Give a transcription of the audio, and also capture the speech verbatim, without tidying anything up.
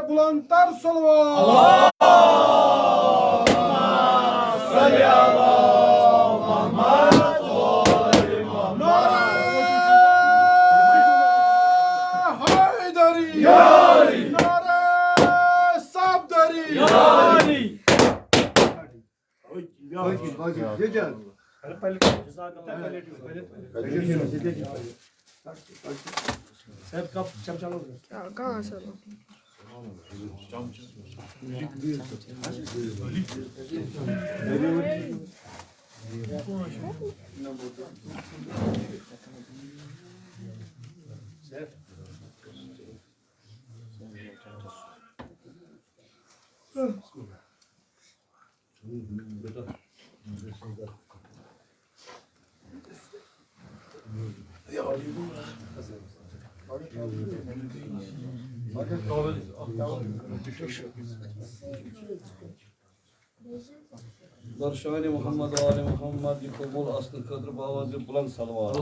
بلندتر صلوات. اللهم صل على محمد وآل محمد. نعرہ حیدری. یاری. نعرہ صفدری. یاری. کیا کہاں چلو؟ بر شان محمد و آل محمد یہِ قبول آسنہٕ خٲطرٕ باوازِ بلند صلوات.